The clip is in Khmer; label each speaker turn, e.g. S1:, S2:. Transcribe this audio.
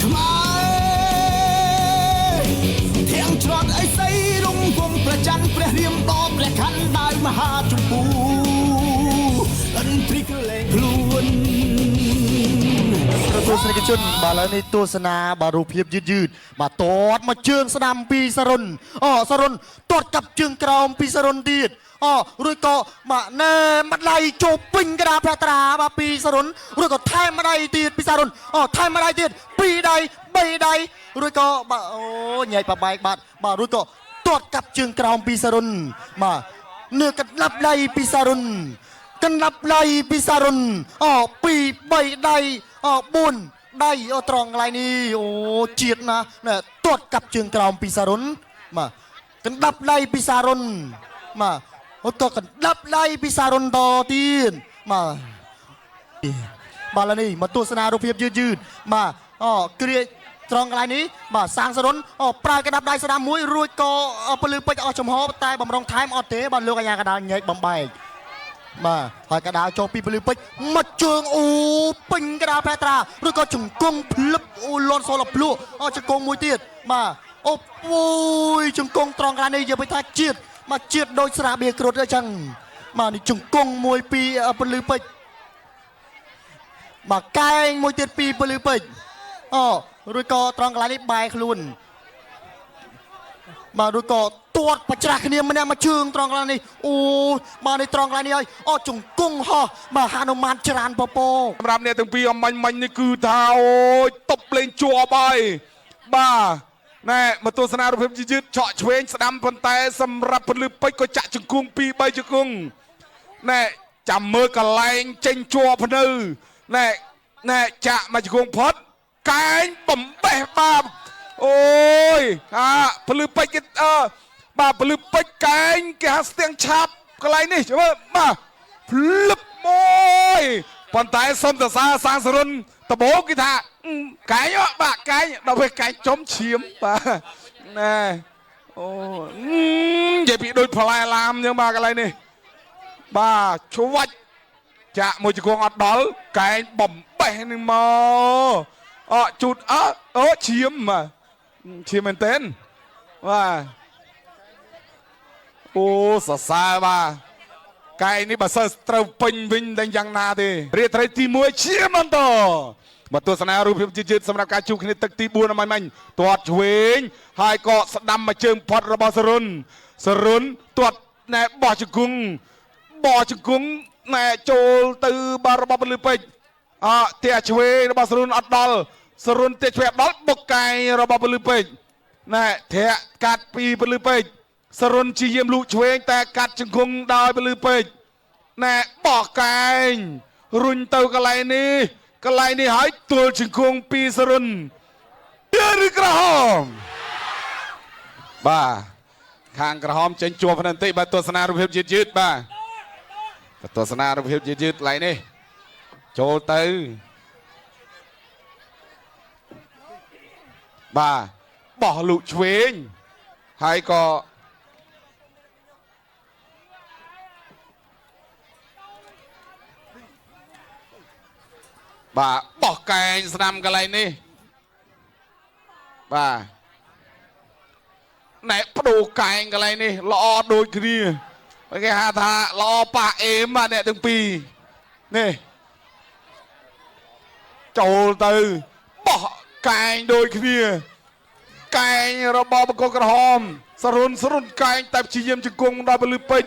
S1: ខ្មែរទាំងច្រត់អីសីរំវងប្រច័នព្រះរៀមដព្រះខណ្ឌដៅមហាជម្ពូឥន្ទ្រីក្រលែងខ្លួន
S2: ប្រទស្សនិកជនបាទឥឡូវនេះទស្សនាបាទរូបភាពយឺតយឺតបាទតតមកជើងស្ដាំពីសរុនអូសរុនទាត់កាប់ជើងក្រោមពីសរុនទៀតអូរួចក៏បាទណែម្ដាយចូលពេញក្តារភត្រាបាទពីសរុនរួចក៏ថែមម្ដាយទៀតពីសរុនអូថែមម្ដាយទៀតពីរដៃបីដៃរួចក៏បាទអូញែកបបែកបាទបាទរួចក៏ទាត់កាប់ជើងក្រោមពីសរុនបាទនឿកណ្ដាប់ដៃពីសរុនកណ្ដាប់ដៃពីសរុនអូពីរបីដៃអូ4ដៃអូត្រង់កន្លែងនេះអូជាតិណាស់ណែទាត់កាប់ជើងក្រោមពីសរុនបាទកណ្ដាប់ដៃពីសរុនបាទអូក៏កណ្ដាប់ដៃពីសរុនតទៀតបាទ បាទឥឡូវនេះមកទស្សនារូបភាពយឺតយឺតបាទអូគ្រាត្រង់កន្លែងនេះបាទសាងសរុនអូប្រើកណ្ដាប់ដៃស្ដាំមួយរួចក៏ពលឺពេជ្រអស់ចំហតែបំរុងថែមអត់ទេបាទលោកអាញាកដាលញែកបំបែកបាទហើយកដាលចុះពីពលឺពេជ្រមកជើងអូពេញកដាលផេត្រារួចក៏ជង្គង់ភ្លឹបអូលន់សូលភ្លក់អូជង្គង់មួយទៀតបាទអូពូយជង្គង់ត្រង់កន្លែងនេះនិយាយថាជាតិបាទជាតិដូចស្រាបៀរគ្រុតអញ្ចឹងបាទនេះជង្គង់មួយពីពលឺពេជ្រ បាទកែងមួយទៀតពីពលឺពេជ្រអូរួចក៏ត្រង់កន្លែងនេះបែរខ្លួនបាទរួចក៏ទាត់បច្រាស់គ្នាម្នាក់មួយជើងត្រង់កន្លែងនេះអូបាទនេះត្រង់កន្លែងនេះហើយអូជង្គង់ហោះបាទហនុមានច្រានពពក
S3: សម្រាប់អ្នកទាំងពីរអំបញ្ញមិញនេះគឺថាអូយតប់លេងជាប់ហើយបាទណែមកទស្សនារូបភាពយឺតៗឆក់ឆ្វេងស្ដាំប៉ុន្តែសម្រាប់ពលឺពេជ្រក៏ចាក់ជង្គង់2 3ជង្គង់ណែចាំមើលកន្លែងចេញជាប់ភ្នៅណែណែចាក់មកជង្គង់ផុតកែងបំបេះបាទអូយអាពលឺពេជ្រគេអឺបាទពលឺពេជ្រកែងគេហៅស្ទៀងឆាប់កន្លែងនេះមើលបាទ ភ្លឹបមួយប៉ុន្តែសុំសរសើរសាងសរុនដបោគេថាអឺកែងហ៎បាទកែងដល់ពេលកែងចំឈាមបាទណែអូអឺនិយាយពីដូចផ្លែឡាមអញ្ចឹងបាទកន្លែងនេះបាទឆ្វាច់ចាក់មួយជង្គង់អត់ដល់កែងបំបេះនឹងមកអកជូតអើអូឈាមបាទឈាមមែនទែនបាទអូសរសើរបាទ កែនេះបើសិនត្រូវពេញវិញតែយ៉ាងណាទេរាត្រីទី1ជាបន្តមកទស្សនារូបភាពជាតិៗសម្រាប់ការជួបគ្នាទឹកទី4អមាញ់មិញទាត់ឆ្វេងហើយក៏ស្ដាំមកជើងផុតរបស់សរុនសរុនទាត់ណែបោះជង្គង់បោះជង្គង់ណែចូលទៅបាល់របស់ពលឺពេជ្រអទះឆ្វេងរបស់សរុនអត់ដល់សរុនទះឆ្វេងអត់ដល់បុកកែងរបស់ពលឺពេជ្រណែធាក់កាត់ពីពលឺពេជ្រសរុនជាយាមលូកឆ្វេងតែកាត់ជង្គង់ដោយពលឺពេជ្រ ណែបោះកែងរុញទៅកន្លែងនេះកន្លែងនេះហើយទួលជង្គង់ពីសរុនឬក្រហមបាទខាងក្រហមចេញជួបបន្តិចបាទទស្សនារូបភាពយឺតយឺតៗបាទទស្សនារូបភាពយឺតយឺតៗកន្លែងនេះចូលទៅបាទបោះលូកឆ្វេងហើយក៏ បាទបោះកែងស្ដាំកន្លែងនេះបាទណែបដូរកែងកន្លែងនេះល្អដូចគ្នាគេហៅថាល្អប៉ះអេមបាទអ្នកទាំងពីរនេះចូលទៅបោះកែងដូចគ្នាកែងរបស់បង្គោលក្រហមសរុនសរុនកែងតែព្យាយាមជង្គង់ដល់ពលឺពេជ្រ